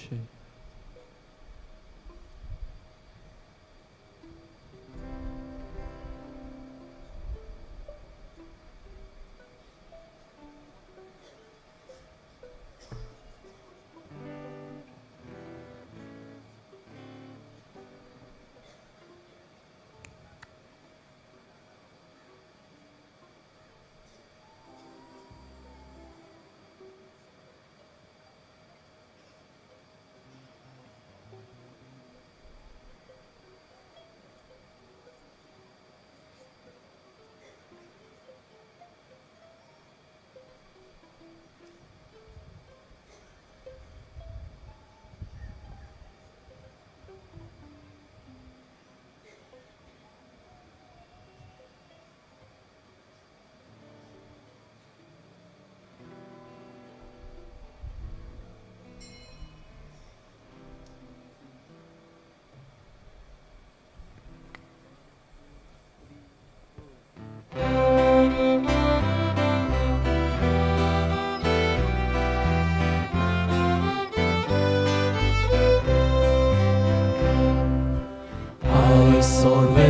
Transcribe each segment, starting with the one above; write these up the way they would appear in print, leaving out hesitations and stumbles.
आयकचे।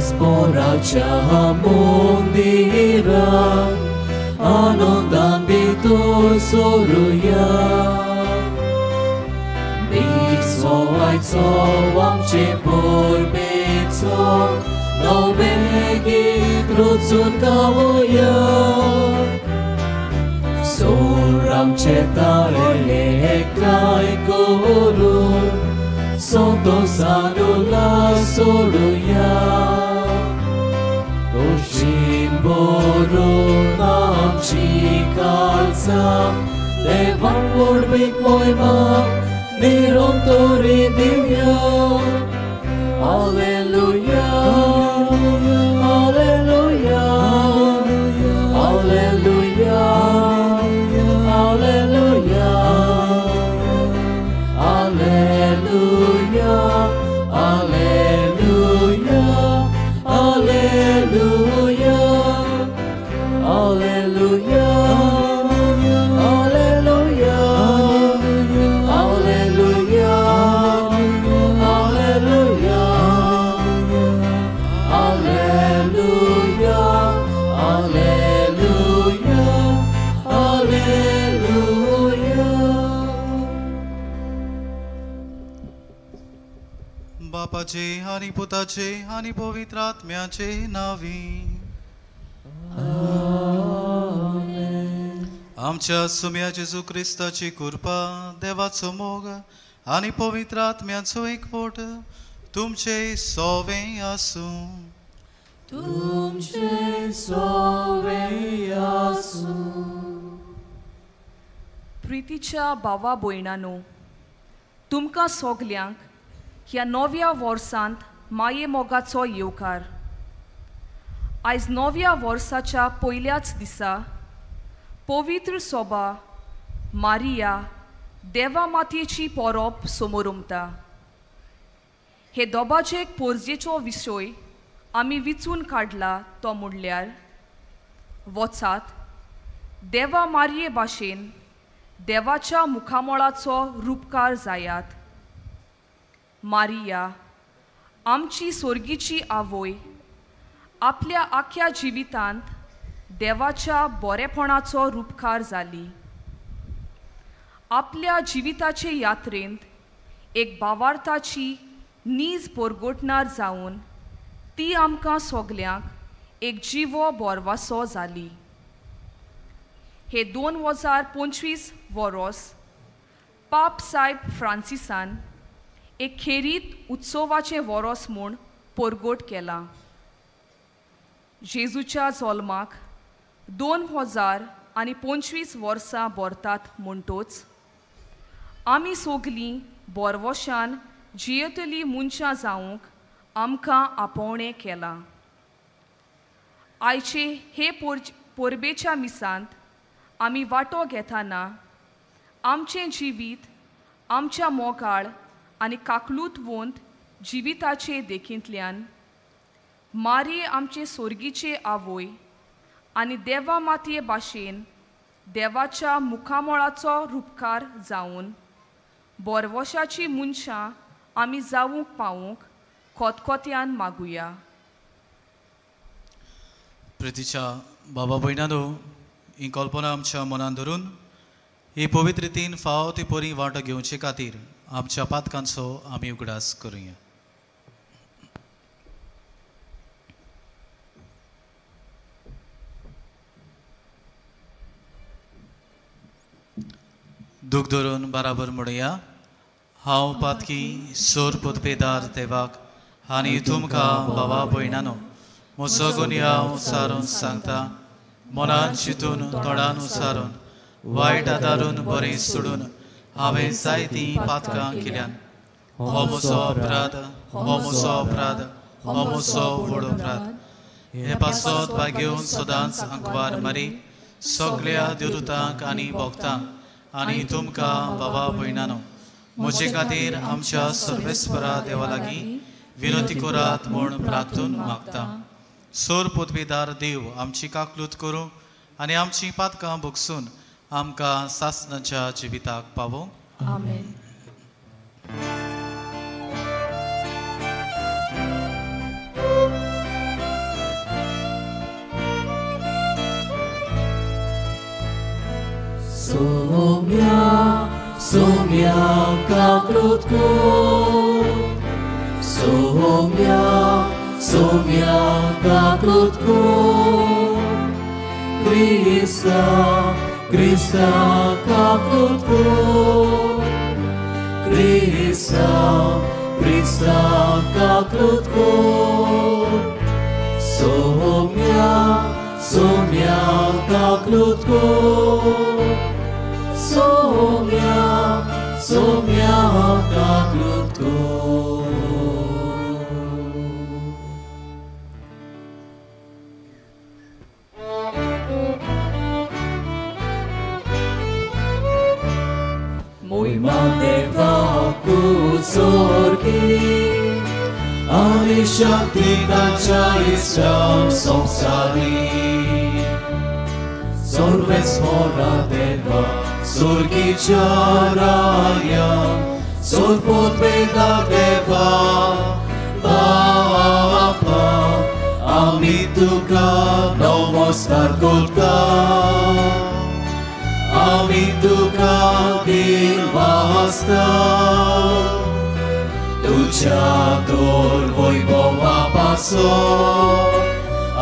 Sporaच्या मंदिरात आनंदान भितर सरुया, निसवायचो आमचे परबेचो नवें गीत रचून गावया, सोर आमचे ताळे एकठांय करून संतोसान उल्हास सोडुया, खोशीन भरून आमची काळजां देवान व्हडवीक मोहिमा निरंतरी दिवया। Hallelujah, hallelujah, hallelujah, hallelujah, hallelujah, hallelujah, hallelujah, hallelujah, hallelujah, hallelujah, hallelujah, hallelujah, hallelujah, hallelujah. बापाचे आनी पुताचे आनी पवित्र आत्म्याचे नावी आमच्या सुम्या जेजू क्रिस्ताची कृपा, देवाचो मोग आनी पवित्र आत्म्याचो एकवट तुमचे सोवे आसूं। तुमचे सोवे आसूं। प्रितीच्या भावा भयणांनो, तुमकां सगल्यांक ह्या नव्या वर्सांत माये मोगाचो येवकार। आयज नव्या वर्साच्या पयल्याच दिसा पवित्र सोबा मारिया देवा मातयेची परब समोरमता। हे दोबाजेक पोरजेचो विशय आमी विचून काडला तो म्हणल्यार वचात देवा मारये भाशेन देवाच्या मुखामळाचो रुपकार जायात। मारिया आमची सोर्गीची आवय आपल्या आख्या जिवितांत देवाच्या बरेपणाचो रुपकार जाली। आपल्या जिविताचे यात्रेंत एक भावार्थाची नीज पोरगोटणार जावन ती आमकां सगल्यांक एक जिवो बोरवासो जाली। हे 2025 वरोस पाप साहेब फ्रांसिसान एक खेरीत उत्सवाचें वरोस म्हूण पोरगोट केलां। जेजूच्या जल्माक 2025 वर्सां भरतात म्हणटोच आमी सगलीं बोरवशान जियेतली मनशां जावंक आमकां आपोवणें केलां। आयचे हे परबेच्या मिसांत आमी वांटो घेतना आमचें जिवीत आमच्या मोगाळ आनी काकलूतवंत जिविताचे देखींतल्यान मारी आमचे सोर्गीचे आवय आनी देवा मातये भाशेन देवाच्या मुखामळाचो रुपकार जावन बोरवोशाची मनशां आमी जावूंक पावूंक खोतखोत्यान मागुया. प्रितीच्या बाबा भयणानो, ही कल्पना आमच्या मनान धरून ही पवित्र रितीन फावो ती परी वांटो घेवचे खातीर आमच्या पातकांचो आमी उगडास करुया. दूख धरून बराबर म्हणुया, हांव पातकी सोर पुतपेदार देवाक आनी तुमकां बाबा भयणानो म्हजो गुन्यांव सारून सांगता, मनान चिंतून तोंडान उसारून वायट आदारून बरें सोडून हांवें जायतीं पातकां केल्यान. हो म्हजो अपराध, हो म्हजो अपराध, हो म्हजो व्हड अपराध. हे पासत भागेवन सदांच आंकवार मारी सगळ्या देवदूतांक आनी भक्तांक आनी तुमकां बाबा भयणानो म्हजे खातीर आमच्या सर्वेस्परा देवा लागीं विनंती करात म्हूण प्रार्थून मागता. सोर पदवीदार देव आमची काकलूत करूं आनी आमची पातकां भोगसून आमकां सासणाच्या जिविताक पावोवं. आमेन. सोम्या सोम्या काकलूत कर, सोम्या सोम्या काकलूत कर, क्रिस्ता क्रिस्ता काकलूत कर, क्रिस्ता क्रिस्ता काकलूत कर, सोम्या सोम्या काकलूत कर, सोम्या सोम्या काकलूत कर. मोहिमा देवाकू सोर्गी आनी शक्ती ताच्या इश्टां संवसारी सर्वेस्परा देवा सोर्गीच्या राया सोरपोतवेदा देवा बापा आमी तुका नमस्कार करता, आमी तुका दिल वाजता, तुज्या तोर वैभवा पासो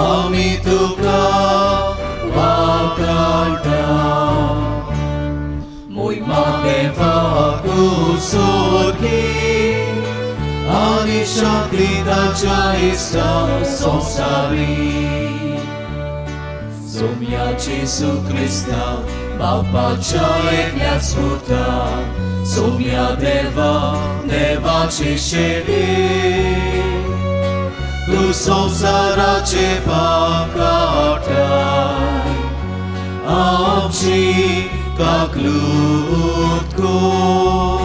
आमी तुका वाकाडटा. मोहिमा देवाकू सोर्गी आनी शक्ती ताच्या इश्टां संवसारी सोम्या जेसू क्रिस्ता बापाच्या एकल्याच पुता सोम्या देवा देवाची शेडी तूं संवसाराचे पाप काडटाय आमची काकलूत कर,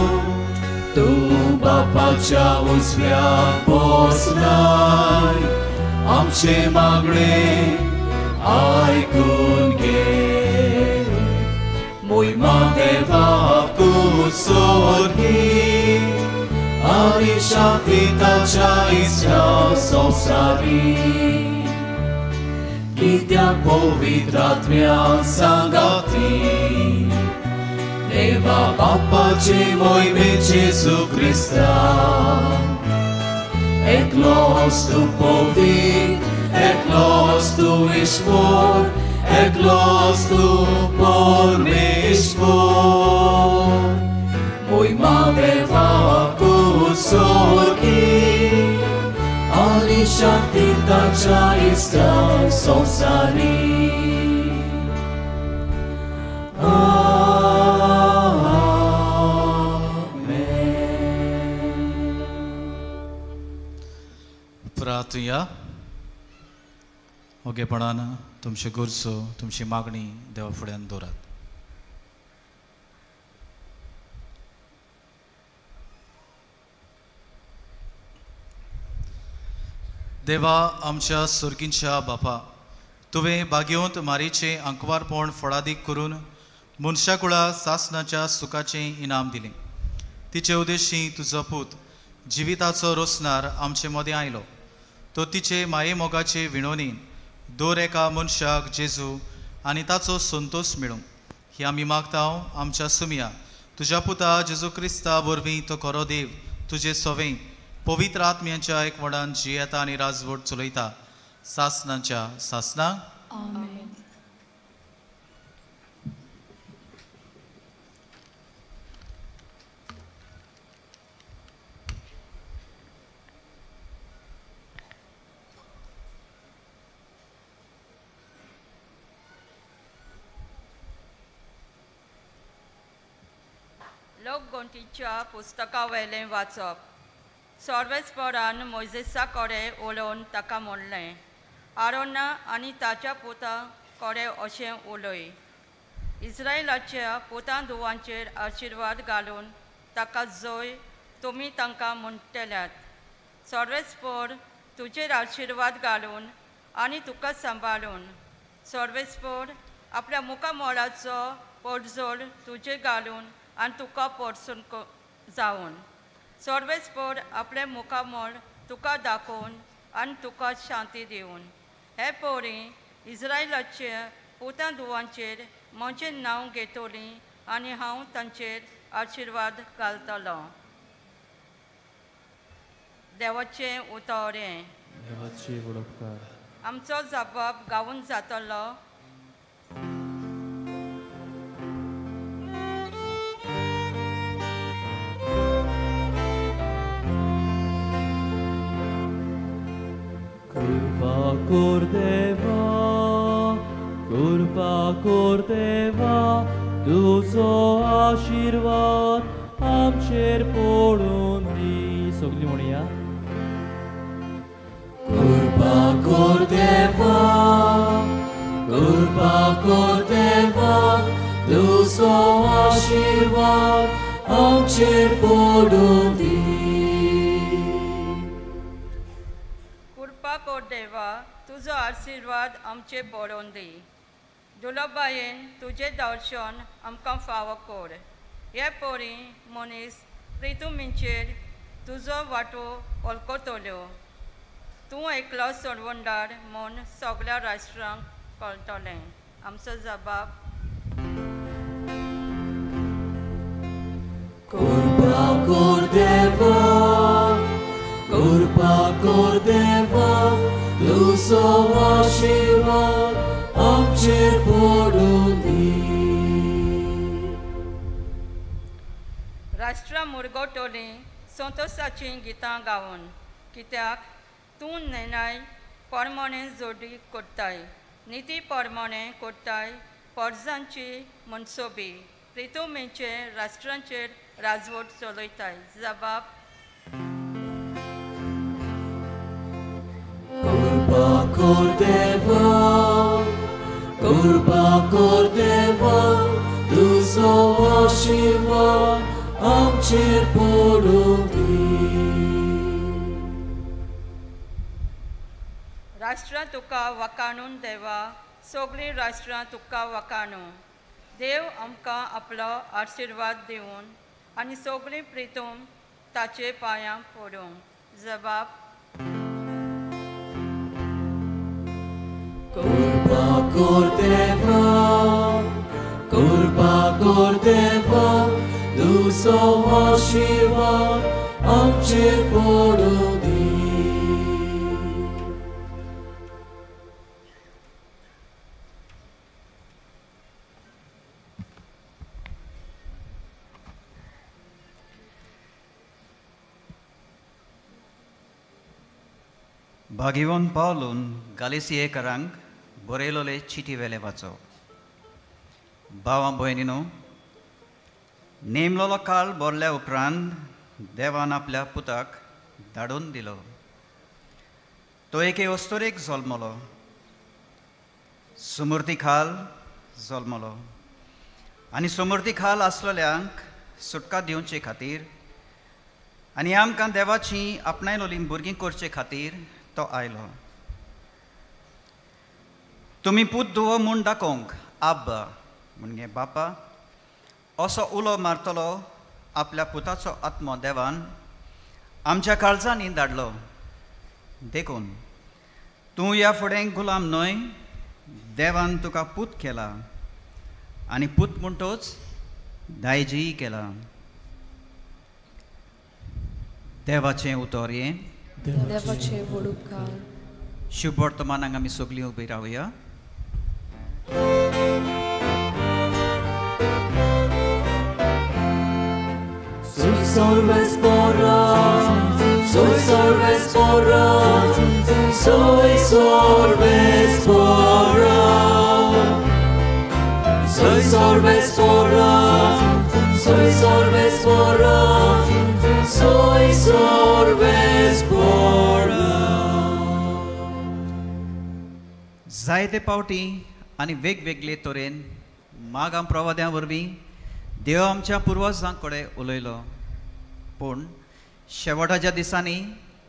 तूं बापाच्या उजव्या बसलाय आमचें मागणें आयकून घे. मोहिमा देवाकू सोर्गी आनी शांती ताच्या इश्टां संवसारी कित्याक पवित्र आत्म्या सांगाती देवा बापाचे मोहिमेन जेसू क्रिस्ता एकलोच तूं पवित्र, एकलोच तूं ईश्वर, एकलोच तूं परमेश्वर. मोहिमा देवाकू सोर्गी आनी शांती ताच्या इश्टां संवसारी. प्रार्थुया. ओगेपणान तुमच्यो गरजो तुमची मागणी देवा फुड्यान दवरात. देवा आमच्या सुर्गींच्या बापा, तुवें बागेवंत मारीचें आंकवारपण फळादीक करून मनशाकुळा सासणाच्या सुखाचें इनाम दिलें. तिचे उद्देशी तुजो पूत जिविताचो रोसनार आमचे मदें आयलो. तो तिचे माये मोगाचे विणोनीन दर एका मनशाक जेजू आनी ताचो संतोश मेळूं ही आमी मागता. आमच्या सुमया तुज्या पुता जेजू क्रिस्ता वरवीं तो खरो देव तुजे सवें पवित्र आत्म्यांच्या एकवटान जियेता आनी राजवट चलयता सासनाच्या सासना. आमेन. लोकगोंटीच्या पुस्तकावयलें वाचप. सर्वेस्परान मोयजेसा कडेन उलोवन ताका म्हणलें, आरोना आनी ताच्या पुता कडेन अशें उलय, इस्रायलाच्या पुतां धुवांचेर आशिर्वाद घालून ताका जय तुमी तांकां म्हणटल्यात. सर्वेस्पर तुजेर आशिर्वाद घालून आनी तुका सांबाळून, सर्वेस्पर आपल्या मुखामळाचो पडझोड तुजेर घालून आनी तुका पोरसून जावन, सर्वेस्पर आपलें मुखामळ तुका दाखोवन आनी तुका शांती दिवन. हे पोरी इस्रायलाचे पुतां धुवांचेर म्हजें नांव घेतली आनी हांव तांचेर आशिर्वाद घालतलो. देवाचें उतर हें. आमचो जबाब गावून जातलो. कृपा कर देवा, कृपा कर देवा, तुजो आशिर्वाद आमचेर पडून दी. सगळीं म्हणया. कृपा कर देवा, कृपा कर देवा, तुजो आशिर्वाद आमचेर पडून दी. कृपा कर देवा, तुजो आशिर्वाद आमचे पडून दी. दुलबायेन तुजें दर्शन आमकां फावो कर. हे पोरी मनीस प्रितुमींचेर तुजो वांटो वळखतल्यो. तूं एकलो सोडवणदार म्हूण सगळ्या राष्ट्रांक कळटलें. आमचो जबाब. कृपा कर देवा, कृपा कर देवा, तुजो आशिर्वाद आमचेर पडून दी. राष्ट्रां मुरगटोलीं संतोशाचीं गितां गावन, कित्याक तूं नेणाय परमाणें जोडी करताय, निती परमाणें करताय, पोरजांची मनसोबी प्रितुमेचे राष्ट्रांचेर राजवट चलयताय. जबाब. कृपा कर देवा, कृपा कर देवा, तुजो आशिर्वाद आमचेर पडून दी. राष्ट्रां तुका वकाणून देवा, सगळीं राष्ट्रां तुका वकाणू. देव आमकां आपलो आशिर्वाद दिवन आनी सगळीं प्रितूम ताचे पांयां पडूं. जबाब. कृपा कर देवा, कृपा कर देवा, तुजो आशिर्वाद आमचेर पडून दी. भागिवन पावलून गालिसियेकरांक बरयलोले चिटी वेले वाचो. भावा भयणीनो, नेमलोलो काळ भरल्या उपरांत देवान आपल्या पुताक धाडून दिलो. तो एके अस्तुरेक जल्मलो, सुमूर्ती खाल जल्मलो आनी सुमूर्ती खाल आसलेल्यांक सुटका दिवचे खातीर आनी आमकां देवाची आपणायलोली भुरगीं करचे खातीर तो आयलो. तुमी पूत धुवो म्हूण दाखोवंक आब्बा म्हणजे बापा असो उलो मारतलो आपल्या पुताचो आत्मो देवान आमच्या काळजांनी धाडलो. देखून तूं ह्या फुडें गुलाम न्हय, देवान तुका पूत केला आनी पूत म्हणटोच दायजीय केला. देवाचें उतर हें. देवाचें व्हड उपकार. शुभ वर्तमानाक आमी सगळीं उबी रावया. Soy sorves porra, soy sorves porra, soy sorves porra, soy sorves porra, soy sorves porra, soy sorves porra. जायते पावटी आनी वेगवेगळे तरेन मागां प्रवाद्यां वरवीं देव आमच्या पुर्वजां कडेन उलयलो, पूण शेवटाच्या दिसांनी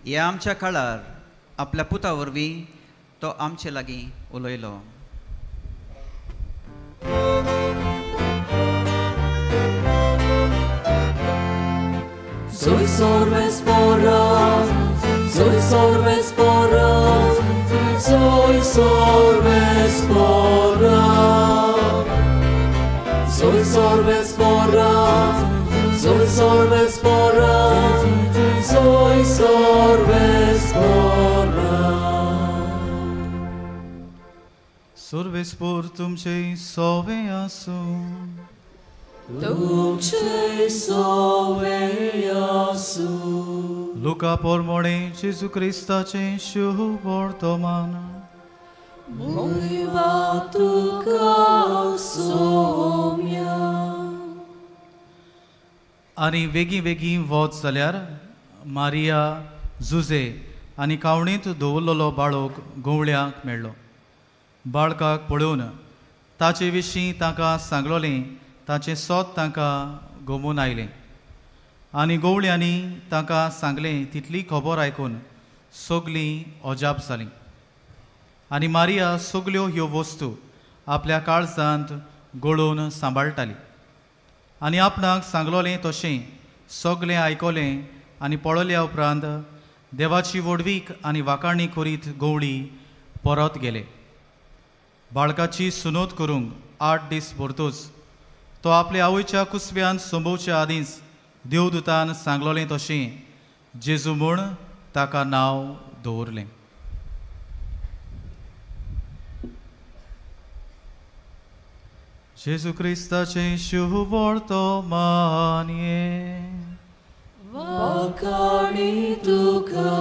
ह्या आमच्या काळार आपल्या पुता वरवीं तो आमचे लागीं उलयलो. Soy sorves porra, soy sorves porra, soy sorves porra, soy sorves porra, soy sorves porra, soy sorves porra. Sorves por तुमचे सोवे आसूं. तुमचे सोवे आसूं. लुका पोरमोणे जेजू क्रिस्ताचें शुभ वर्तमान. मोहिमा तुका सोम्या. आनी वेगीं वेगीं वच जाल्यार मारिया जुजे आनी कावणींत दवरलेलो बाळक गवळ्यांक मेळ्ळो. बाळकाक पळोवन ताचे विशीं तांकां सांगलोलें ताचें सोद तांकां गोमून आयलें. आनी गवळ्यांनी तांकां सांगलें तितली खबर आयकून सगलीं अजाप जालीं. आनी मारिया सगल्यो ह्यो वस्तू आपल्या काळजांत गळोवन सांबाळटाली. आनी आपणाक सांगलोलें तशें सगलें आयकलें आनी पळयल्या उपरांत देवाची व्हडवीक आनी वाखाणी करीत गवळी परत गेले. बाळकाची सुनोत करूंक 8 दीस भरतूच तो आपल्या आवयच्या कुसव्यान सोंपोवच्या आदींच देवदूतान सांगलोलें तशें जेजू म्हूण ताका नांव दवरलें. जेजू क्रिस्ताचें शुभ वर्तमान हें. वाखाणी तुका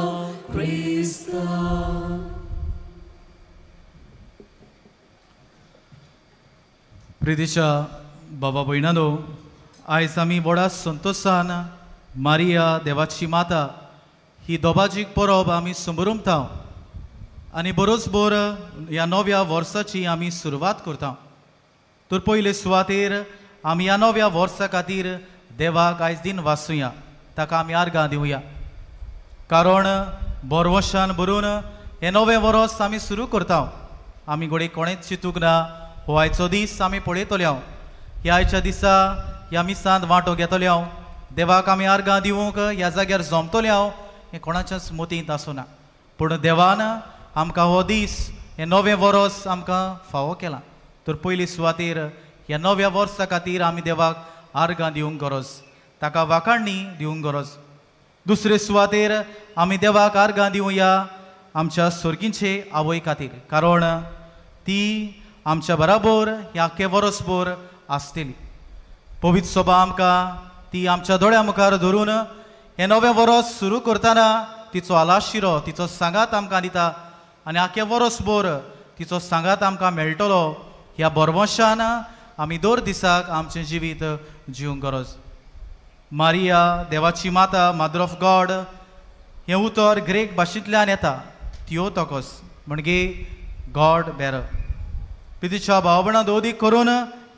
क्रिस्ता. प्रितीच्या बाबा भयणानो, आयज आमी व्हडा संतोशान मारिया देवाची माता ही दोबाजीक परब आमी समरुमता आनी बरोचभर ह्या नव्या वर्साची आमी सुरवात करता. तर पयले सुवातेर आमी ह्या नव्या वर्सा खातीर देवाक आयज दिन वाचुया, ताका आमी आर्गां दिवया, कारण बरवशान भरून हें नवें वर्स आमी सुरू करता. आमी घडये कोणेंच चिंतूंक ना हो आयचो दीस आमी पळयतले. ह्या आयच्या दिसा ह्या मिसांत वांटो घेतले हांव, देवाक आमी आर्गां दिवंक ह्या जाग्यार जमतले हांव, हें कोणाच्याच मतींत आसना. पूण देवान आमकां हो दीस, हें नवें वर्स आमकां फावो केलां. तर पयली सुवातेर ह्या नव्या वर्सा खातीर आमी देवाक आर्गां दिवंक गरज, ताका वाखाणी दिवंक गरज. दुसरे सुवातेर आमी देवाक आर्गां दिवया आमच्या सर्गींचे आवय खातीर, कारण ती आमच्या बराबर ह्या आख्खे वर्सभर आसतली. पवित्र सभा आमकां ती आमच्या दोळ्या मुखार धरून हें नवें वर्स सुरू करतना तिचो आलाशिरो, तिचो सांगात आमकां दिता आनी आख्खे वर्सभर तिचो सांगात आमकां मेळटलो. ह्या बरवशान आमी दर दिसाक आमचें जिवीत जिवंक गरज. मारिया देवाची माता, मदर ऑफ गॉड हें उतर ग्रीक भाशेंतल्यान येता, थियोटोकोस म्हणजे गॉड बेरर. पितीच्या भावपणां दोदीक करून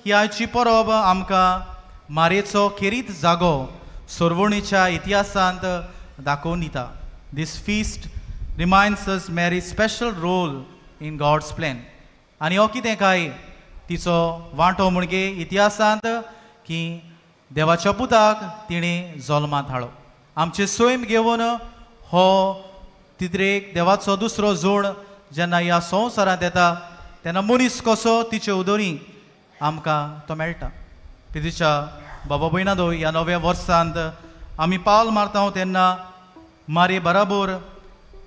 ही आयची परब आमकां मारयेचो खेरीत जागो सोरवणीच्या इतिहासांत दाखोवन दिता. This feast reminds us Mary special role in God's plan. आनी हो कितें काय तिचो वांटो म्हणजे इतिहासांत की देवाच्या पुताक तिणें जल्मांत हाडलो. आमचें सैम घेवन हो तितरेक देवाचो दुसरो जोड जेन्ना ह्या संवसारांत येता तेन्ना मनीस कसो तिचे उदोरी आमकां तो मेळटा. तिच्या बाबा भयणा दो ह्या नव्या वर्सांत आमी पावल मारता तेन्ना मारे बराबर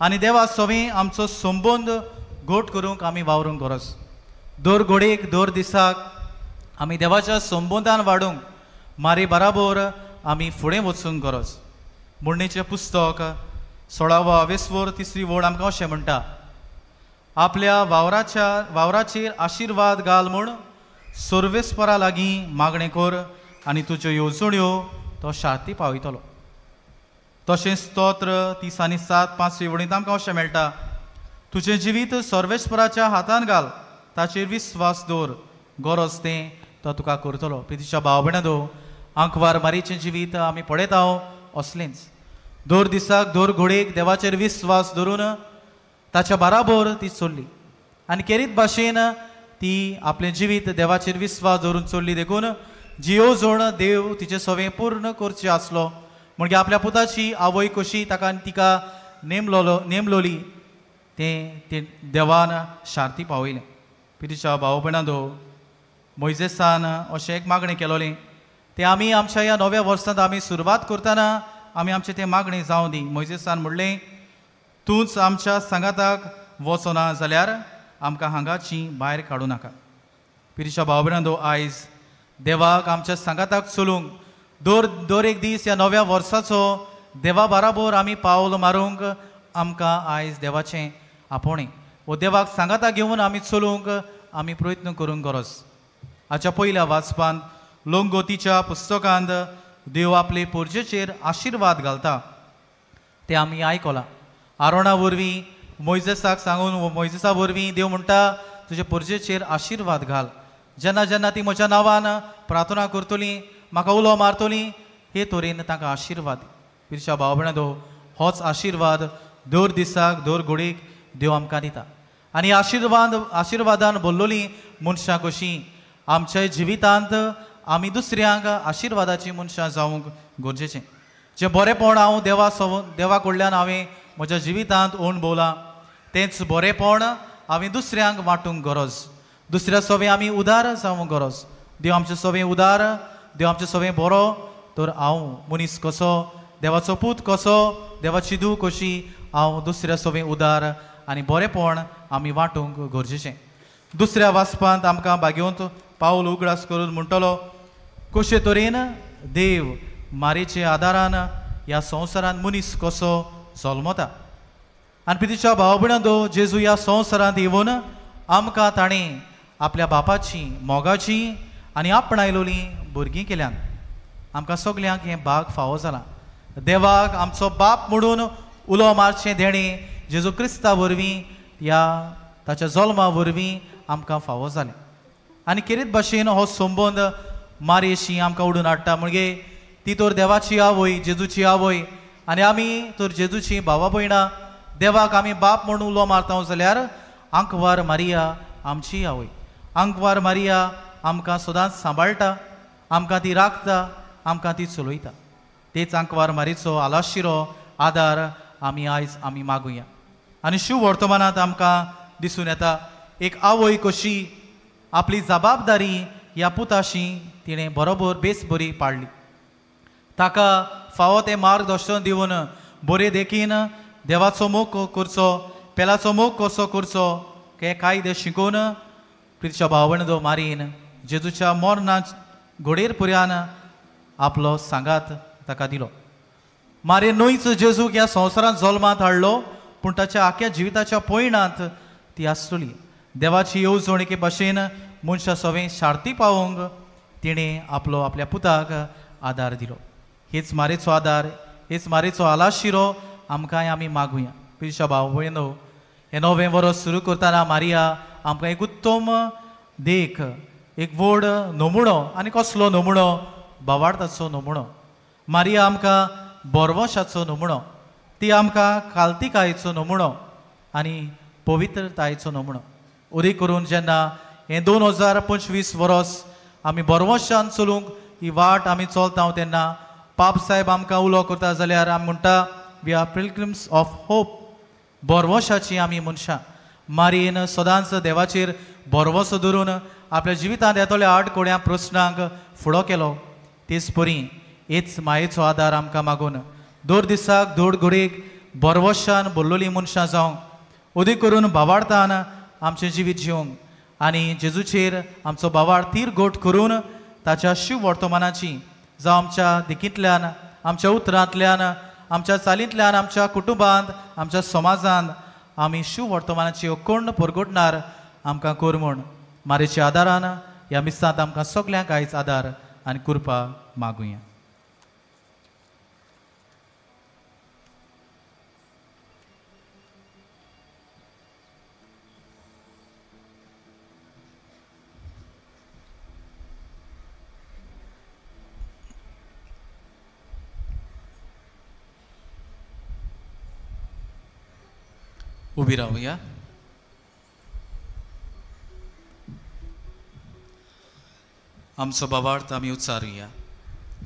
आनी देवा सवें आमचो संबंद घट करूंक आमी वावरूंक गरज. दर घडयेक दर दिसाक आमी देवाच्या संबंदान वाडूंक मारे बराबर आमी फुडें वचूंक गरज. म्हणणेचें पुस्तक 16वो वेसवर 3री वळ आमकां अशें म्हणटा, आपल्या वावराचेर आशिर्वाद घाल म्हूण सर्वेस्परा लागीं मागणें कर आनी तुज्यो येवजण्यो तो शांती पावयतलो. तशेंच स्तोत्र 30 आणि 7 5वी वळींत आमकां अशें मेळटा, तुजें जिवीत सर्वेस्पराच्या हातान घाल, ताचेर विस्वास दवर, गरज तें तो तुका करतलो. प्रितीच्या भाव भयणां दो आंकवार मारीचें जिवीत आमी पळयता असलेंच. दर दिसाक दर घडयेक देवाचेर विस्वास धरून ताच्या बराबर ती चल्ली आनी केरीत भाशेन ती आपलें जिवीत देवाचेर विस्वास धरून चल्ली. देखून जी येवजण देव तिचें सवें पूर्ण करचें आसलो म्हणजे आपल्या पुताची आवय कशी ताका तिका नेमलोली तें ते देवान शांती पावयलें. पिरीच्या भाव भयणां दो मोयजेसान अशें एक मागणें केलोलें तें आमी आमच्या ह्या नव्या वर्सांत आमी सुरवात करतना आमी आमचें तें मागणें जावं दी. मोयजेसान म्हणलें, तूंच आमच्या सांगाताक वचना जाल्यार आमकां हांगाची भायर काडूं नाका. पिरीच्या भाव भयणां दो आयज देवाक आमच्या सांगाताक चलूंक दर दर एक दीस ह्या नव्या वर्साचो देवा बराबर आमी पावल मारूंक आमकां आयज देवाचें आपोवणें वो देवाक सांगाताक घेवन आमी चलूंक आमी प्रयत्न करूंक गरज. हाच्या पयल्या वाचपांत लोंगोतीच्या पुस्तकांत देव आपले पोरजेचेर आशिर्वाद घालता तें आमी आयकलां. आरोणा वरवीं मोयजेसाक सांगून मोयजेसा वरवीं देव म्हणटा तुजे पोरजेचेर आशिर्वाद घाल. जेन्ना जेन्ना ती म्हज्या नांवान प्रार्थना करतली म्हाका उलो मारतली हे तरेन तांकां आशिर्वाद. पिरच्या भाव भयणां दो होच आशिर्वाद दर दिसाक दर घडयेक देव आमकां दिता आनी आशिर्वादान भरलोली मनशां कशीं आमच्या जिवितांत आमी दुसऱ्यांक आशिर्वादाची मनशां जावंक गरजेचें. जें बरेंपण हांव देवा कडल्यान हांवें म्हज्या जिवितांत अणभवलां तेंच बरेंपण हांवें दुसऱ्यांक वांटूंक गरज. दुसऱ्या सवें आमी उदार जावंक गरज. देव आमचे सवें उदार, देव आमचे सवें बरो तर हांव मनीस कसो, देवाचो पूत कसो, देवाची धूव कशी हांव दुसऱ्या सवें उदार आनी बरेंपण आमी वांटूंक गरजेचें. दुसऱ्या वाचपांत आमकां भाग्योंत पावल उगडास करून म्हणटलो कशे तरेन देव मारेचे आदारान ह्या संवसारांत मनीस कसो जल्मता. आनी प्रितीच्या भाव भयणां दो जेजू ह्या संवसारांत येवन आमकां ताणें आपल्या बापाची मोगाची आनी आपणायलोलीं भुरगीं केल्यान. आमकां सगल्यांक हें भाग फावो जालां. देवाक आमचो बाप म्हणून उलो मारचें देणें जेजू क्रिस्ता वरवीं ह्या ताच्या जल्मा वरवीं आमकां फावो जालें. आनी केरीत भाशेन हो संबंद मारयेशी आमकां उडून हाडटा म्हणजे ती तर देवाची आवय, जेजूची आवय आनी आमी तर जेजूची भावा भयणां. देवाक आमी बाप म्हणून उलो मारता जाल्यार आंकवार मारिया आमची आवय. आंकवार मारिया आमकां सदांच सांबाळटा, आमकां ती राखता, आमकां ती चलयता. तेच आंकवार मारीचो आलाशिरो आदार आमी आयज आमी मागुया. आनी शिव वर्तमानांत आमकां दिसून येता एक आवय कशी आपली जबाबदारी ह्या पुताशी तिणें बरोबर बेस बरी पाडली. ताका फावो तें मार्गदर्शन दिवन बरे देखीन देवाचो मोग करचो, पेलाचो मोग कसो करचो हे कायदे शिकोवन प्रितीच्या भावण दो मारीन जेजूच्या मरणा घोडेर पुऱ्यान आपलो सांगात ताका दिलो. मारे न्हयच जेजूक ह्या संवसारांत जल्मांत हाडलो पूण ताच्या आख्या जिविताच्या पयणांत ती आसतली. देवाची येवजण एके भाशेन मनशा सवें शार्ती पावोवंक तिणें आपलो आपल्या पुताक आदार दिलो. हेच मारेचो आदार, हेच मारेचो आलाशिरो आमकांय आमी मागुया. पिरशा भाव भयणो हें नवें वर्स सुरू करतना मारिया आमकां एक उत्तम देख, एक व्हड नमुणो. आनी कसलो नमुणो? भावार्थाचो नमुणो. मारिया आमकां बरवशाचो नमुणो, ती आमकां कालतिकायेचो नमुणो आनी पवित्रतायेचो नमुणो. उरी करून जेन्ना हें 2025 वर्स आमी बरवशान चलूंक ही वाट आमी चलता तेन्ना पाप साहेब आमकां उलो करता जाल्यार आमी म्हणटा we are pilgrims of hope. भरवशाची आमी मनशां. मारयेन सदांच देवाचेर भरवसो धरून आपल्या जिवितांत येतल्या आडकोड्या प्रस्नांक फुडो केलो. तेच परी हेच मायेचो आदार आमकां मागून दर दिसाक धोड घडयेक भरवशान भरलेली मनशां जावंक अदीक करून भावार्थान आमचें जिवीत जिवंक आनी जेजूचेर आमचो भावार्थ तीर गोट करून ताच्या शिव वर्तमानाची जावं आमच्या देखींतल्यान, आमच्या उतरांतल्यान, आमच्या चालींतल्यान, आमच्या कुटुंबांत, आमच्या समाजांत आमी शिव वर्तमानाची अकोंड परगटणार आमकां कर म्हूण मारेच्या आदारान ह्या मिसांत आमकां सगल्यांक आयज आदार आनी कृपा मागुया. उबी रावया. आमचो बाबार्थ आमी उच्चारुया.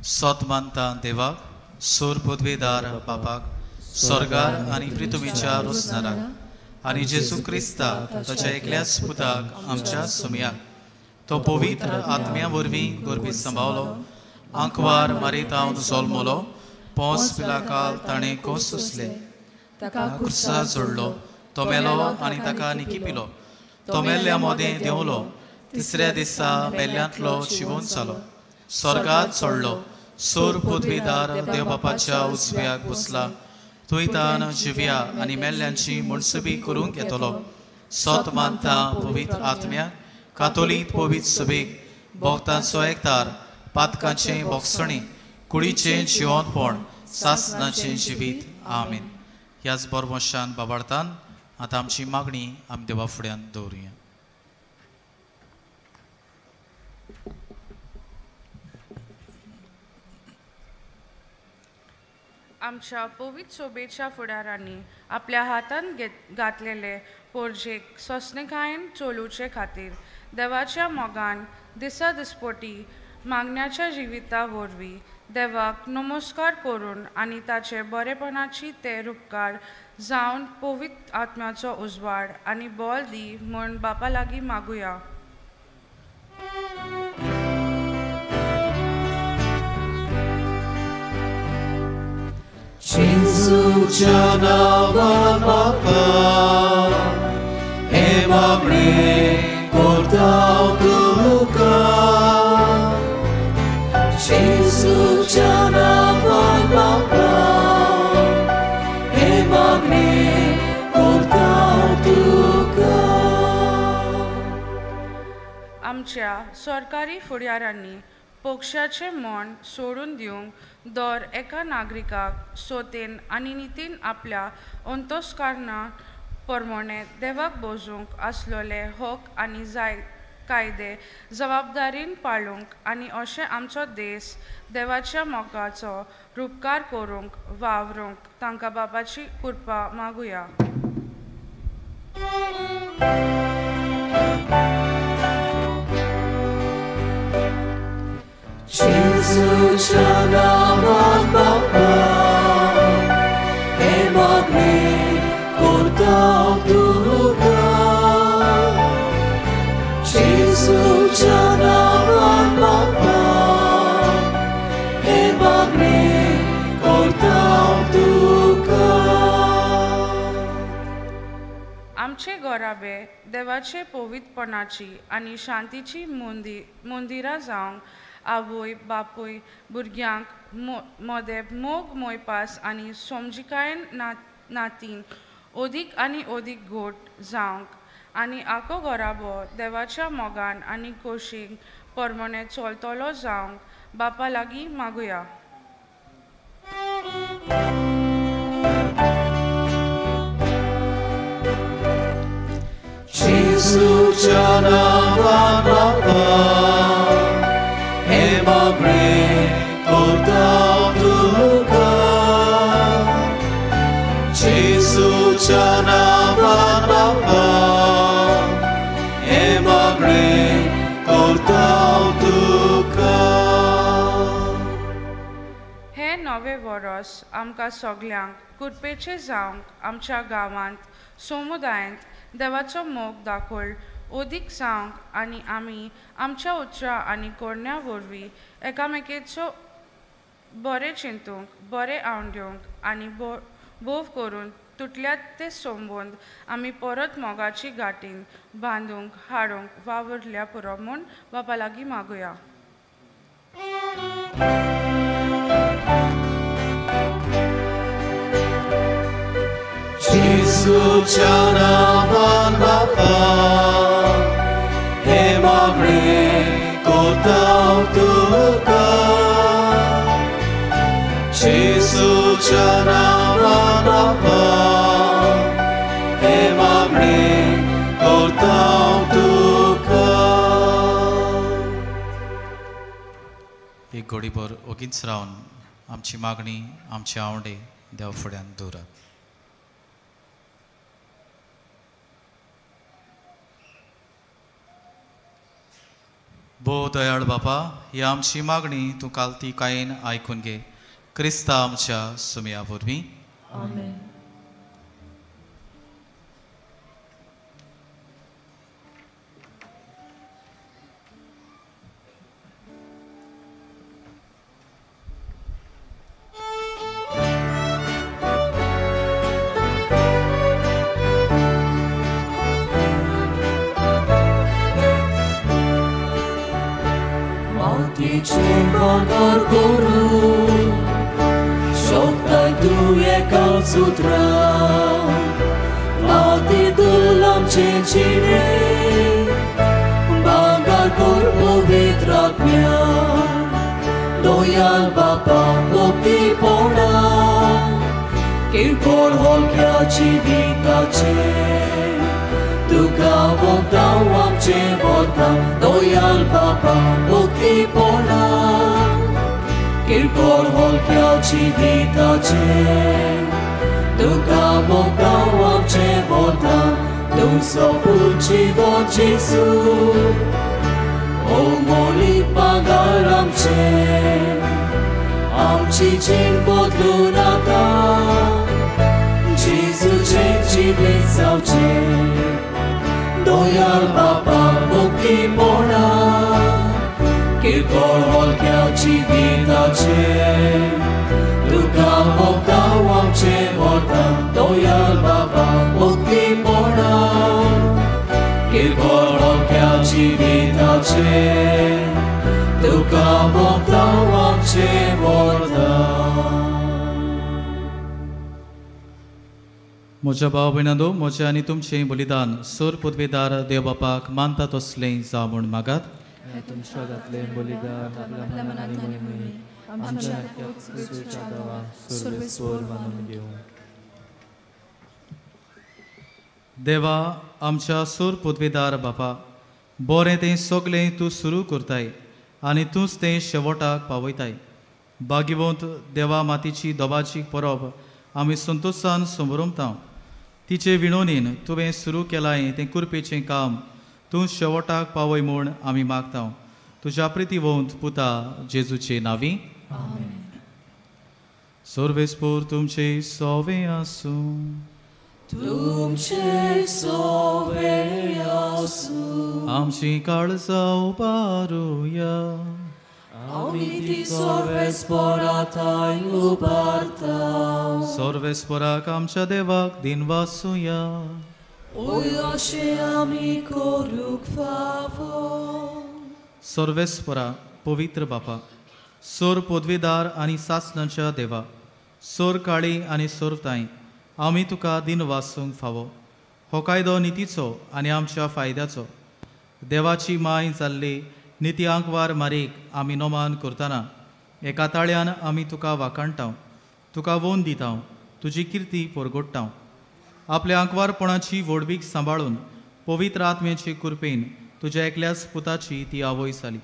सत मानता देवाक, सोर पदवेदार बापाक, स्वर्गार आनी पृथ्वीच्या रोसणाराक आनी जेजू क्रिस्ताक ताच्या एकल्याच पुताक आमच्या सुमयाक, तो पवित्र आत्म्या वरवीं गर्भी सांबावलो, आंकवार मारीतावन जल्मलो, पोंस पिलाकाल ताणें कोस सोंसले, ताका कुर्सा जोडलो, तो मेलो आनी ताका निकिपिलो, तो मेल्ल्या मोदें देंवलो, तिसऱ्या दिसा मेल्ल्यांतलो जिवोन जालो, स्वर्गात चडलो, सोर पदवीदार देव बापाच्या उजव्याक बसला, थंयतान जिव्या आनी मेल्ल्यांची मनसुबी करूंक येतलो. सत मानता पवित्र आत्म्याक, कातोलीक पवित्र सभेक, भोक्तांचो एकतार, पातकांचें बोगसणें, कुडीचें जिवनपण, सासनाचें जिवीत. आमेन. ह्याच बरवशान बाबार्थान आतां आमची मागणी आमी देवा फुड्यान दवरुया. आमच्या पवित्र सोबेच्या फुडारांनी आपल्या हातांत घातलेले पोरजेक सोंसणीकायेन चलोवचे खातीर देवाच्या मोगान दिसा दिसपोटी मागण्याच्या जिविता वरवीं देवाक नमस्कार करून आनी ताचे बरेपणाची ते रुपकार जावन पवित्र आत्म्याचो उजवाड आनी बळ दी म्हूण बापा लागीं मागुया. जेजूच्या नांवान बापा हें मागणें करता तुका, जेजूच्या नांवान बापा हें मागणें करता तुका. आमच्या सरकारी फुडारांनी पक्षाचें मन सोडून दिवंक दर एका नागरिकाक सोतेन आनी नितीन आपल्या अंतस्करणा प्रमाणे देवाक बोजूंक आसलेले हक आनी जाय कायदे जबाबदारीन पाळूंक आनी अशें आमचो देश देवाच्या मोगाचो रुपकार करूंक वावरूंक तांकां बापाची कृपा मागुया. जेजूच्या नांवान बापा हें मागणें करता तुका, जेजूच्या नांवान बापा हें मागणें करता तुका. आमचे घराबे देवाचे पवित्रपणाची आनी शांतीची मंदिरां जावंक आवय बापूय भुरग्यांक मदें मोग मोयपास आनी समजिकायेन नातीन अदीक आनी अदीक घोट जावंक आनी आखो घराबो देवाच्या मोगान आनी खोशीक प्रमाणे चलतलो जावंक बापा लागीं मागुया. जेजूच्या नांवान बापा हें मागणें करता तुका, जेजूच्या नांवान बापा हें मागणें करता तुका. हें वरोस आमकां सगल्यांक कुरपेचें जावंक आमच्या गांवांत समुदायांत देवाचो मोग दाखोल ओदीक जावंक आनी आमी आमच्या उतरां आनी कोरण्या वरवीं एकामेकेचो बरें चिंतूंक बरें आवड आनी भोव करून तुटल्यात ते संबंद आमी परत मोगाची गांठीन बांदूंक हाडूंक वावुरल्या पुरो म्हूण बापा लागीं मागुया. जेजूच्या नांवान बापा हें मागणें करता तुका. जेजूच्या नांवान बापा हें मागणें करता तुका. एक घडीभर ओगीच रावन आमची मागणी आमचे आवडे देव फुड्यान दवरात. भोव दयाळ बापा, ही आमची मागणी तूं कालती कायन आयकून घे. क्रिस्ता आमच्या सुमया वरवीं. आमेन. भांगर करून शकताय तूं एका सुत्रां माती धूल आमचे जिणे भांगर कर पवित्र आत्म्यान दयाल बापा भक्तीपणा किरकोळ हलक्या जिविताचें तुका वखदां आमचें वता दयाल बापा भक्तीपणा किरकोळ हलक्या जिविताचें तुका वखदां आमचें वता तूं सोपूत जिवन जेजू ओ मोली भांगर आमचें आमची जीण बदलूं नाका जेजूचें जिवीत जावचें दयाल बापा भक्तीपणा किरकोळ हलक्या जिविताचें तुका वखदां आमचें वता दयाल बापा भक्तीपणा किरकोळ हलक्या जिविताचें तुका वखदां आमचें वता. म्हज्या भाव भयणांनो, म्हजें आनी तुमचें बलिदान सोर पदवेदार देव बापाक मानता तसलें जावं म्हूण मागात. तुमच्या घातलें बलिदान आपल्या मनान आनी मोहिनी आमच्या देवा सर्वेस्पर मानून घेवं. देवा आमच्या सोर पदवेदार बापा, बरें तें सगलें तूं सुरू करताय आनी तूंच तें शेवटाक पावयताय. भाग्यवंत देवा मातीची दोबाची परब आमी संतोशान समरमता. तिचे विणोनीन तुवें सुरू केलाय तें कुरपेचें काम तूं शेवटाक पावय म्हूण आमी मागता. तुज्या प्रितीवंत पुता जेजूचे नांवी. सर्वेस्पोर तुमचे सोवे आसूं. तुमचे सोवे आसूं. आमची काळजां उबारुया. आमी ती सर्वेस्परा थांय उबारता. सर्वेस्पराक आमच्या देवाक दिनवासुया. ओय अशें आमी करूंक फावो. सर्वेस्परा पवित्र बापा, सोर पदवेदार आनी सासणाच्या देवा, सोर काळी आनी सोरताय आमी तुका दिनवासूंक फावो. हो कायदो नितीचो आनी आमच्या फायद्याचो. देवाची माय जाल्ली निती आंकवार मारीक आमी नमान करतना एका ताळ्यान आमी तुका वाखाणटा, तुका वोन दिता, तुजी किर्ती परगोडटा. आपल्या आंकवारपणाची व्हडवीक सांबाळून पवित्र आत्म्याचे कृपेन तुज्या एकल्याच पुताची ती आवय जाली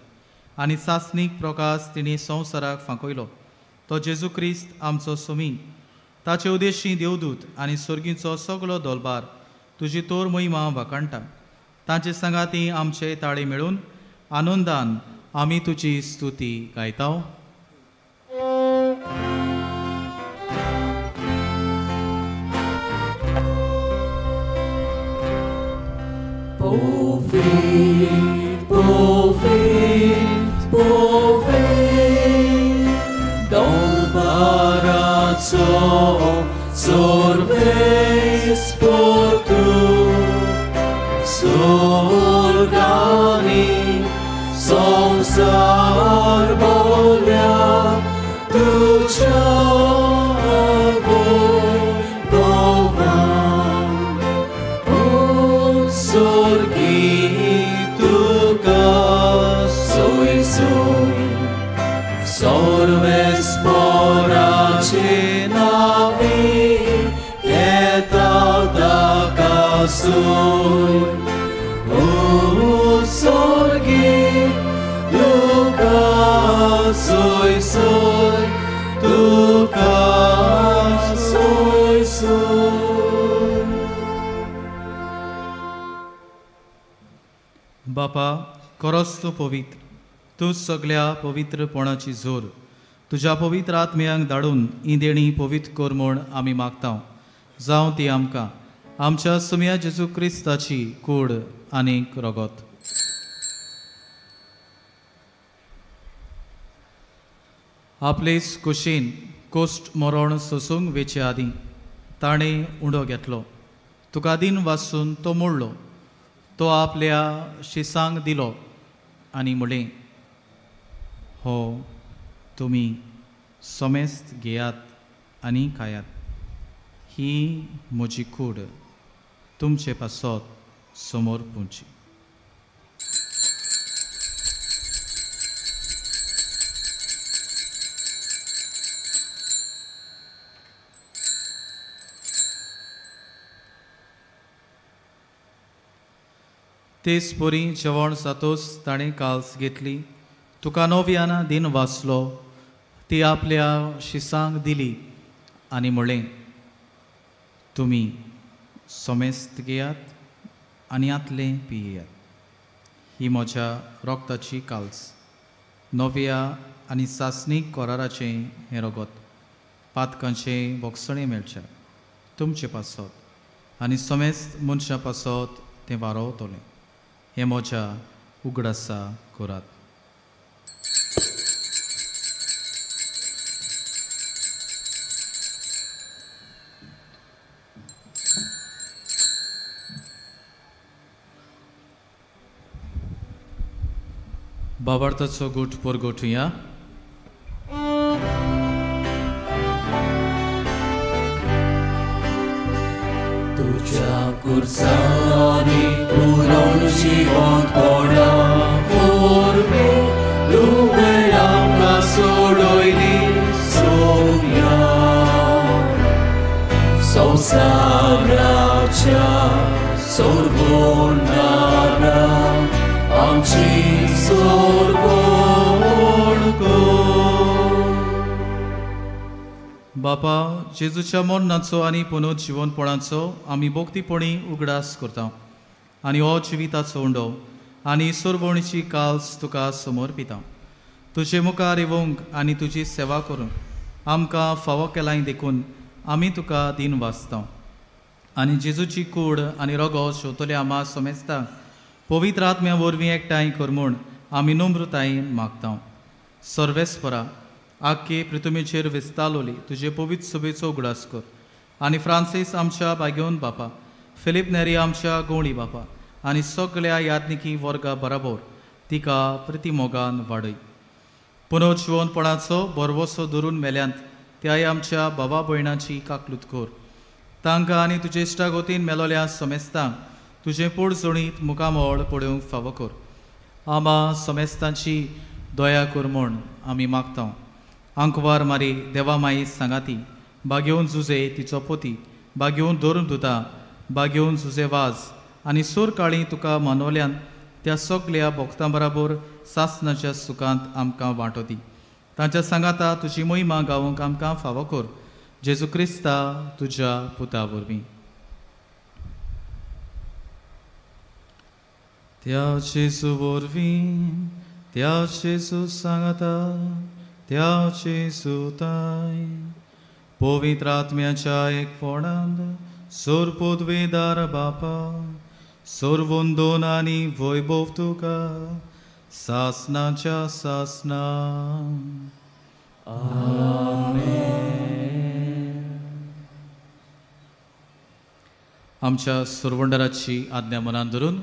आनी सासणीक प्रकाश तिणें संवसाराक फांकयलो. तो जेजू क्रिस्त आमचो सोमी. ताचे उदेशी देवदूत आनी सर्गीचो सगलो दोलबार तुजी तोर महिमा वाखाणटा. तांचे सांगाती आमचे ताळे मेळून आनंदान आमी तुजी स्तुती गायता. Povit, povit, povit, Dolbarazzo, sorves portu, Sorgani, संसार बोल्या तुझ्या गोवान उत्सर्गी तुका सोय सोय सर्वेस्पराचे नावे येता ताका सोय उत्सर्गी तुका सोय सोय तुका सोय सोय. बापा खरोच तूं पवित्र, तूं सगल्या पवित्रपणाची जोर. तुज्या पवित्र आत्म्यांक धाडून ही देणी पवित्र कर म्हूण आमी मागता. जावं ती आमकां आमच्या सुम्या जेजू क्रिस्ताची कूड आनीक रगत. आपलेच कुशीन कोश्ट मरण सोसूंक वेचे आदीं ताणें उंडो घेतलो, तुका दिन वासून तो मोडलो, तो आपल्या शिसांक दिलो आनी म्हणलें, हो तुमी समेस्त घेयात आनी खायात, ही म्हजी कूड तुमचे पासत समोर पुंची. तेच परी जेवण जातोच ताणें काल्स घेतली, तुका नव्यान दिन वाचलो, ती आपल्या शिसांक दिली आनी म्हणलें, तुमी समेस्त घेयात आनी आतलें पियेयात, ही म्हज्या रोगताची काल्स, नव्या आनी सासणीक कराराचें हें रगत, पातकांचें भोगसणें मेळचें तुमचे पासत आनी समेस्त मनशां पासत तें वारोवतलें. हें म्हज्या उगडासा करात. बाबार्थाचो गुट परगटुया. तुझ्या कुर्सानी पुरोन जिवंतपणा वरवीं तुवें आमकां सोडयली सोम्या संवसाराच्या सोडवणारा आमची सोडवण कर. बापा, जेजूच्या मरणाचो आनी पुनर्जिवनपणाचो आमी भक्तीपणी उगडास करता आनी हो जिविताचो उंडो आनी सोरवणीची काल्स तुका समर्पिता. तुजे मुखार येवंक आनी तुजी सेवा करूंक आमकां फावो केलाय देखून आमी तुका दिन वाचता आनी जेजूची कूड आनी रगो शेवतले आमा समेजता पवित्र आत्म्या वरवीं एकठांय कर म्हूण आमी नम्रतायेन मागता. सर्वेस्परा, आख्खे पृथ्वीचेर विस्तालोली तुजे पवित्र सभेचो उगडास कर आनी फ्रांसीस आमच्या बागेवन बापा, फिलीप नेरी आमच्या गोंवळी बापा आनी सगळ्या याज्ञिकी वर्गा बराबर तिका प्रतिमोगान वाडय. पुनर्जिवनपणाचो भरवसो धरून मेल्यांत त्याय आमच्या बाबा भयणाची काकलूत कर. तांकां आनी तुजे इश्टागोतीन मेलोल्या समेस्तांक तुजें पोडजणीत मुखामळ पळोवंक फावो कर. आमा समेस्तांची दया कर म्हूण आमी मागता. आंकवार मारी देवा माई सांगाती, बागेवन जुजे तिचो पोती, बागेवन धरून दुता, बागेवन जुजे वाज आनी सूर काळी तुका मानवल्यान त्या सगल्या भक्तां बराबर सासनाच्या सुखांत आमकां वांटो दी. तांच्या सांगाता तुजी मोहिमा गावंक आमकां फावो कर. जेजू क्रिस्ता तुज्या पुता वरवीं. त्या जेजू वरवीं, त्या जेजू सांगाता, त्या जेजूताय पवित्र आत्म्याच्या एकपणांत सोरपोदवेदार बापा, सोरवंदोन आनी वैभव तुका सासनाच्या सासना. आमेन. आमच्या सुरवंडराची आज्ञा मनान धरून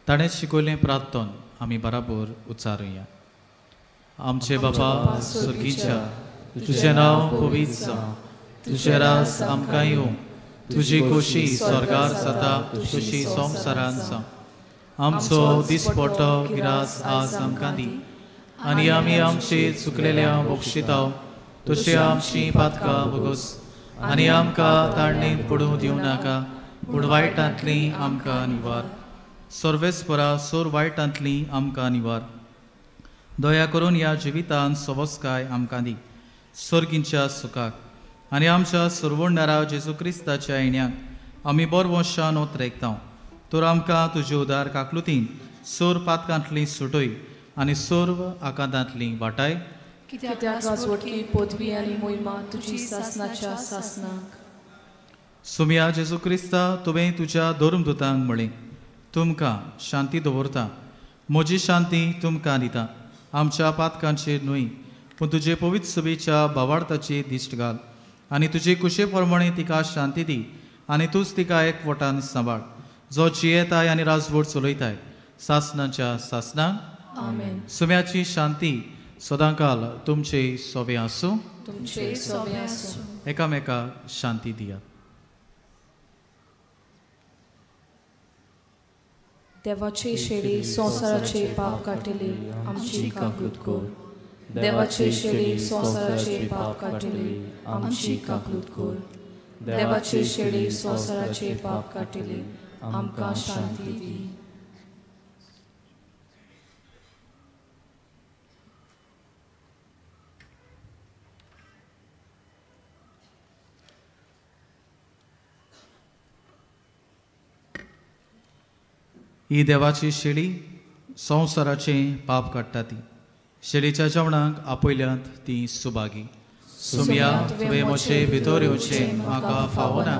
ताणें शिकयलें प्रार्थन आमी बराबर उच्चारुया. आमचे बापा स्वर्गीच्या, तुजें नांव पवित्र जावं, तुजें रास आमकां येवं, तुजी खोशी स्वर्गार जाता तशी संवसारांत जावं. आमचो दिसपट्टो गिरास आज आमकां दी आनी आमी आमचे चुकलेल्या बक्षिताव तशी आमची पातकां भोगोस आनी आमकां ताळणेंत पडूं दिवं नाका, पूण वायटांतली आमकां निवार. सर्वेस्परा सोर वायटांतली आमकां निवार. दया करून ह्या जिवितान सवस्काय आमकां दी सर्गींच्या सुखाक आनी आमच्या सुरवणणारा जेजू क्रिस्ताच्या येण्याक आमी बरवंशान ओतरेकता. तर आमकां तुजे उदार काकलुतीन सोर पातकांतली सुटय आनी सर्व आकांतांतली वाटाय. कित्याक राजवटकी पदवी आनी मोहिमा तुजी सासनाच्या सासनाक. सुमिया जेजू क्रिस्ता, तुवें तुज्या धर्मदूतांक म्हळें, तुमकां शांती दवरता, म्हजी शांती तुमकां दिता. आमच्या पातकांचेर न्हय पूण तुजे पवित्र सभेच्या भावार्थाची दिश्ट घाल आनी तुजे कुशे प्रमाणे तिका शांती दी आनी तूंच तिका एकवटान सांबाळ, जो जियेताय आनी राजवट चलयताय सासनाच्या सासनाक. आमेन. सुम्याची शांती सदांकाल तुमचे सोवे आसूं. तुमचे सोवे आसूं. एकामेकाक शांती दियात. देवाचे शेळी संवसाराचे पाप काडटली आमची काकूत कर. देवाचे शेळी संवसाराचे पाप काडटली आमची काकूत कर. देवाचे शेळी संवसाराचे पाप काडटली आमकां शांती दी. ही देवाची शेळी संवसाराचें पाप काडटा ती शेळीच्या जेवणाक आपयल्यांत ती सुभागी. सुमिया, तुवें म्हजे भितर येवचें म्हाका फावना,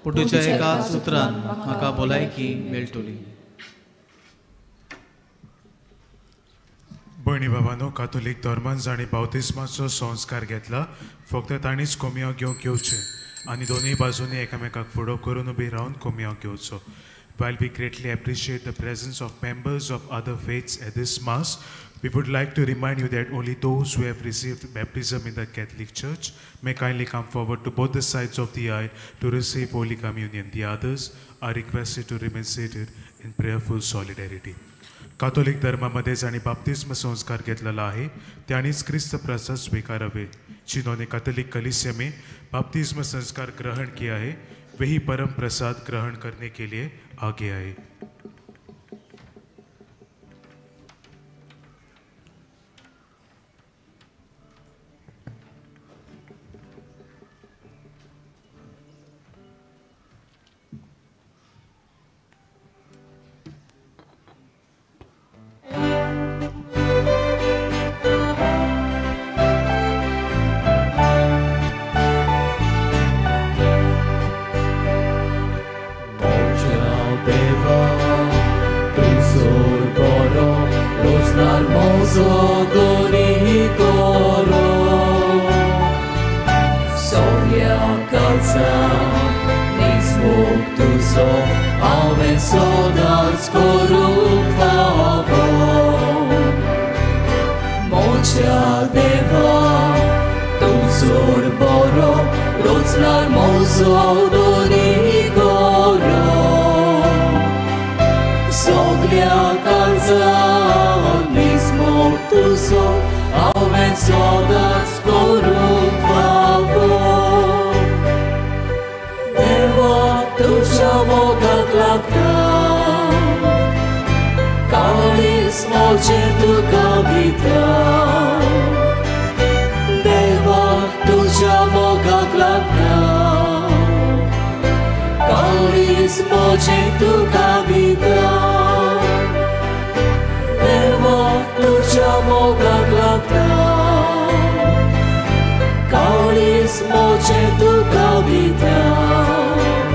पूण तुज्या एका उतरान म्हाका भलायकी मेळटली. भयणी बाबांनो, कातोलीक धर्मान जांणी बावतिस्माचो संस्कार घेतला फक्त तांणीच कोमियांव घेवंक येवचें आनी दोनूय बाजूंनी एकामेकाक फुडो करून उबी रावन कोमियांव घेवचो. While we greatly appreciate the presence of members of other faiths at this Mass, we would like to remind you that only those who have received baptism in the Catholic Church may kindly come forward to both the sides of the aisle to receive Holy Communion. The others are requested to remain seated in prayerful solidarity. Catholic धर्मामध्ये जांणी बाप्तिस्म संस्कार घेतलेला आहे त्यांनीच क्रिस्त प्रसाद स्वीकारावे. जिन्होंने Catholic कलीसिया में बाप्तिस्म संस्कार ग्रहण किया है वही परम प्रसाद ग्रहण करने के लिए आगे आए.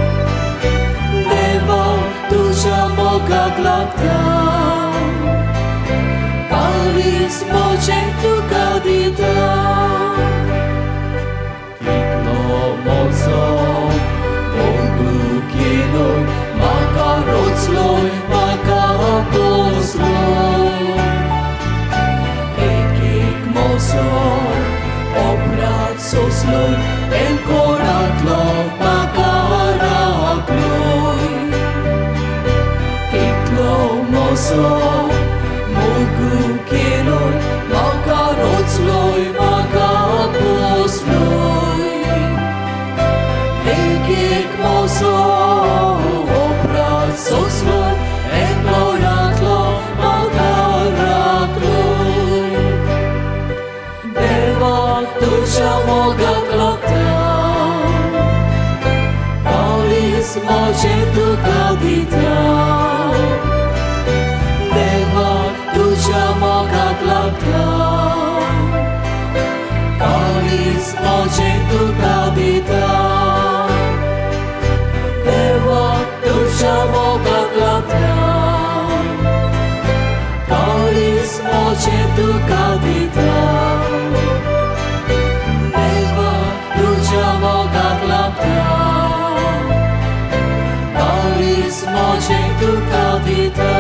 Deva, तुझ्या मोगाक काळीज म्हजें तुका दिता. कितलो म्हजो मोग केलोय म्हाका रोचलोय म्हाका पोसलोय. एक एक म्हजो अपराध सोंसलोय एनकोणांतलो म्हाका राखलोय. कितलो म्हजो मोग केलोय म्हाका रोचलोय म्हाका पोसलोय. एक एक म्हजो अपराध सोंसलोय एनकोणांतलो म्हाका राखलोय. देवा तुज्या मोगाक लागता काळीज म्हजें तुका दिता. देवा तुज्या मोगाक लागता काळीज म्हजें तुका दिता. देवा तुज्या मोगाक लागता काळीज म्हजें तुका दिता. देवा तुज्या मोगाक लागता काळीज म्हजें तुका दिता.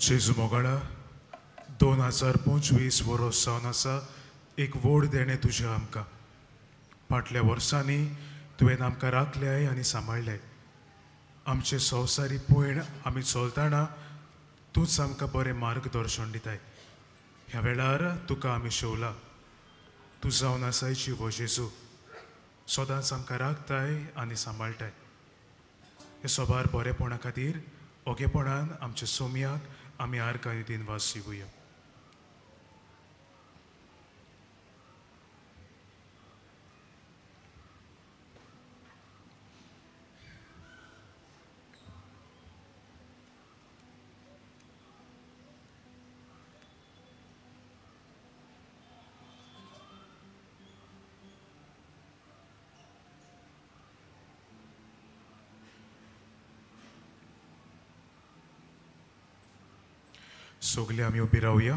जेजू मोगाळा, 2025 वर्स जावन आसा एक व्हड देणें तुजें आमकां. फाटल्या वर्सांनी तुवें आमकां राखल्याय आनी सांबाळ्ळें. आमचे संवसारी पयण आमी चलतना तूंच आमकां बरें मार्गदर्शन दिताय. ह्या वेळार तुका आमी शेवला. तूं जावन आसाय जिवो जेजू, सदांच आमकां राखताय आनी सांबाळटाय. हे सोबार बरेपणा खातीर ओगेपणान आमच्या सोमयाक आमी आर्गां आनी दिनवास दिवया. सगळे आमी उबी रावया.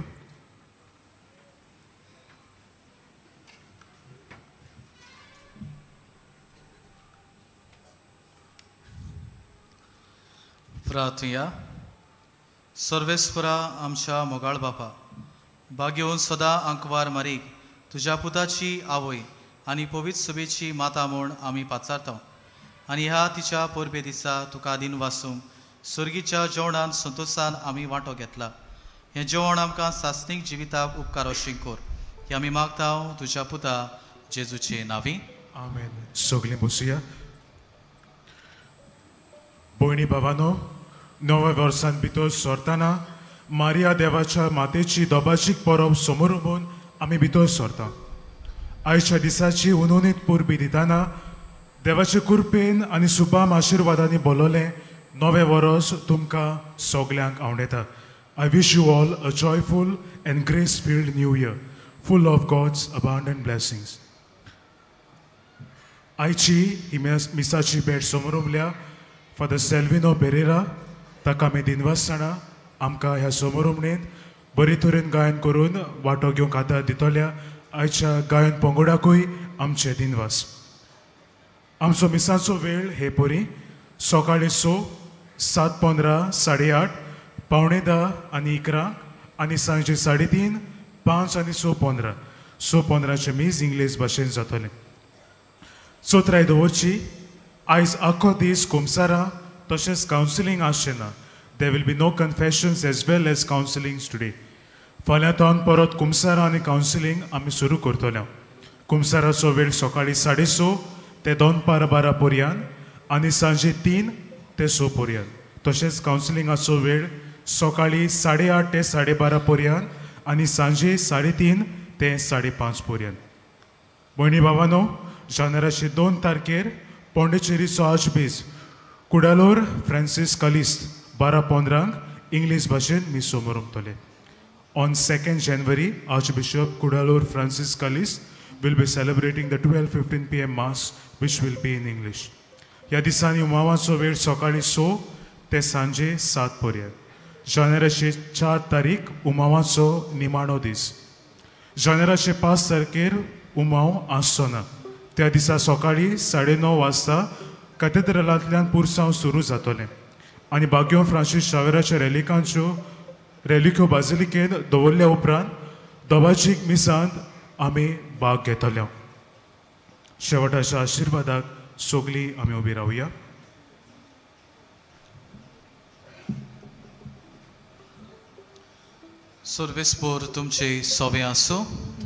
प्रार्थुया. सर्वेस्परा आमच्या मोगाळ बापा, बागेवन सदां आंकवार मारीक तुज्या पुताची आवय आनी पवित्र सभेची माता म्हूण आमी पाचारता आनी ह्या तिच्या परबे दिसा तुका दिनवासूंक सर्गीच्या जेवणान संतोशान आमी वांटो घेतला. हें जेवण आमकां सासणीक जिविताक उपकार अशें कर हें आमी मागता तुज्या पुता जेजूचे नांवी. आमेन. सगळीं बसुया. भयणी भावानो, नव्या वर्सान भितर सरतना मारिया देवाच्या मातेची दोबाजीक परब समोर उबोवन आमी भितर सरता. आयच्या दिसाची उनोनीत परबी दितना देवाचे कृपेन आनी सुबाम आशिर्वादांनी बोलवलें नवें वर्स तुमकां सगल्यांक आवडटा. I wish you all a joyful and grace filled new year full of God's abundant blessings. आयची ही मिसाची भेट समोर उमल्या फादर सेल्विनो पेरेरा, ताका आमी दिनवास जाणा आमकां ह्या समोरुमणेंत बरे तरेन गायन करून वांटो घेवंक आदार दितल्या आयच्या गायन पंगडाकूय आमचे दिनवास. आमचो मिसाचो वेळ हे परी सकाळीं 6, 7:15, 8:30, 9:45 आनी 11 आनी सांजे 3:30, 5 आनी 6:15. 6:15 मीस इंग्लीश भाशेन जातलें. चौथराय दवरची आयज आख्खो दीस कुमसारां तशेंच कावन्सिलींग आसचें ना. There will be no confessions as well as counsellings today. फाल्यां तावन परत कुमसारां आनी कावन्सिलींग आमी सुरू करतले. कुमसाराचो वेळ सकाळीं 6:30 ते दनपार 12 पर्यंत आनी सांजे 3 ते 6 पर्यंत. तशेंच कावन्सिलिंगाचो वेळ सकाळीं 8:30 ते 12:30 पर्यंत आनी सांजे 3:30 ते 5:30 पर्यंत. भयणी बाबानो, जानेराचे 2 तारखेर पॉंडिचेरीचो आर्चबीस कुडालोर फ्रांसीस कलिस्त 12:15 इंग्लीश भाशेन Meesho मरमतले. On 2nd January, Archbishop Kudalur Francis Kalist will be celebrating the 12:15 p.m. Mass, which will be in English. ह्या दिसांनी उमावाचो वेळ सकाळीं 6 ते सांजे 7 पर्यंत. जानेराचे 4 तारीख उमावाचो निमाणो दीस. जानेराचे 5 तारखेर उमाव आसचो ना. त्या दिसा सकाळीं 9:30 वाजता कॅथेड्रलांतल्यान पुरसांव सुरू जातलें आनी बाग्यो फ्रांसीस शावेराच्या रेलिकांच्यो रेलिक्यो बाजिलिकेंत दवरल्या उपरांत दबाजीक मिसांत आमी भाग घेतले. शेवटाच्या आशिर्वादाक सगळीं आमी उबी रावया. सर्वेस्पोर तुमचे सोवे आसूं,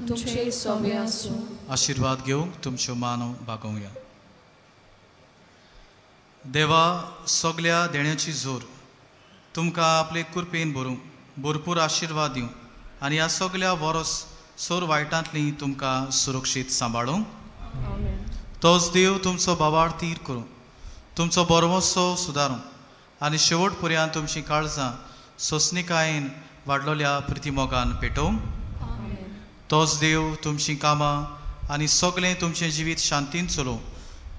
तुमचे सोवे आसूं. आशिर्वाद घेवंक तुमच्यो मानो बागोवया. देवा, सगल्या देण्याची जोर तुमकां आपले कृपेन भरूं, भरपूर आशिर्वाद दिवं आनी ह्या सगल्या वरस सोर वायटांतली तुमकां सुरक्षीत सांबाळूं. तोच देव तुमचो बाबार तीर करूं, तुमचो बरवसो सुदारूं आनी शेवट पर्यंत तुमचीं काळजां सोंसणिकायेन वाडलोल्या प्रितीमोगान पेटोवं. तोच देव तुमचीं कामां आनी सगळें तुमचें जिवीत शांतीन चलोवं,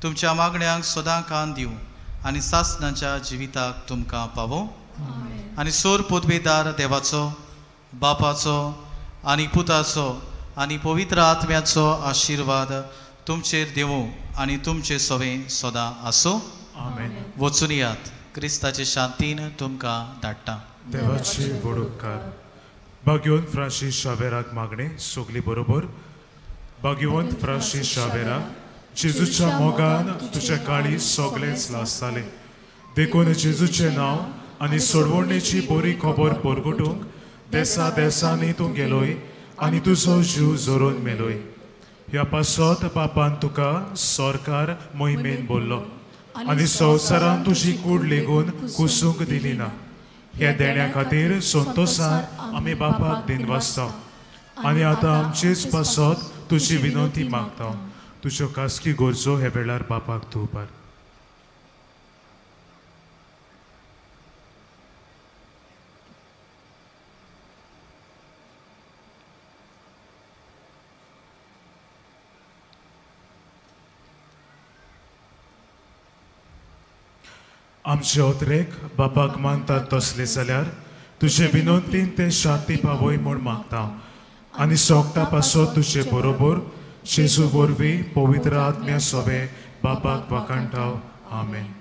तुमच्या मागण्यांक सदां कान दिवं आनी सासणाच्या जिविताक तुमकां पावोवं. आनी सोर पदवेदार देवाचो, बापाचो आनी पुताचो आनी पवित्र आत्म्याचो आशिर्वाद तुमचेर देवूं आनी तुमचे सवें सदां आसूं. वचून यात, क्रिस्ताचे शांतीन तुमकां धाडटा. देवाचे व्हड उपकार. भाग्यवंत फ्रांसीस शावेराक मागणें सगली बरोबर. भाग्यवंत फ्रांसीस शावेरा, जेजूच्या मोगान तुज्या काळी सगळेंच लासतालें, देखून जेजूचें नांव आनी सोडवणेची बरी खबर परगटूंक देसा देसांनी तूं गेलोय आनी तुजो जीव जोरून मेलोय. ह्या पासत बापान तुका सरकार मोहिमेन बोल्लो आनी संवसारान तुजी कूड लेगून कुसूंक दिली ना. ह्या देण्या खातीर संतोसान आमी बापाक दिनवासता आनी आतां आमचेच पासत तुजी विनंती मागता. तुज्यो खासगी गरजो ह्या वेळार बापाक तूं उबार. आमचे ओतरेक बापाक मानतात तसले जाल्यार तुजे विनंतीन ते शांती पावय म्हूण मागता आनी सोगता पासत तुजे बरोबर जेजू वरवीं पवित्र आत्म्या सोवे बापाक वाखाणटा. आमेन.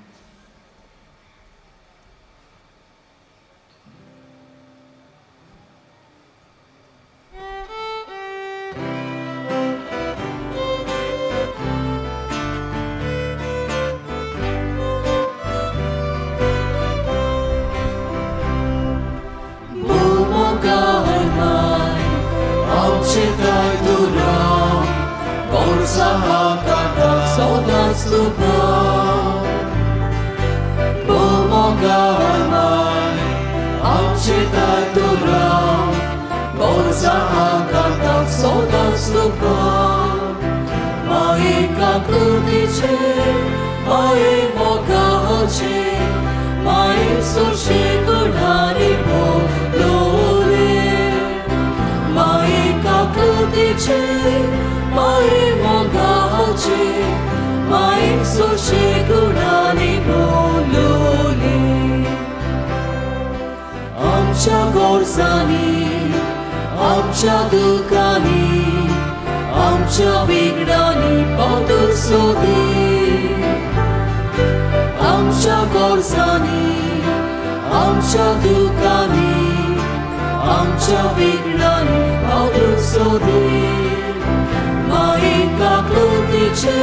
आमच्या दुखांनी, आमच्या बिगडांनी पावतू सोदी. आमच्या गरजांनी, आमच्या दुखांनी, आमच्या बिगडांनी पावतू सोदी. माई काकलुतीचे,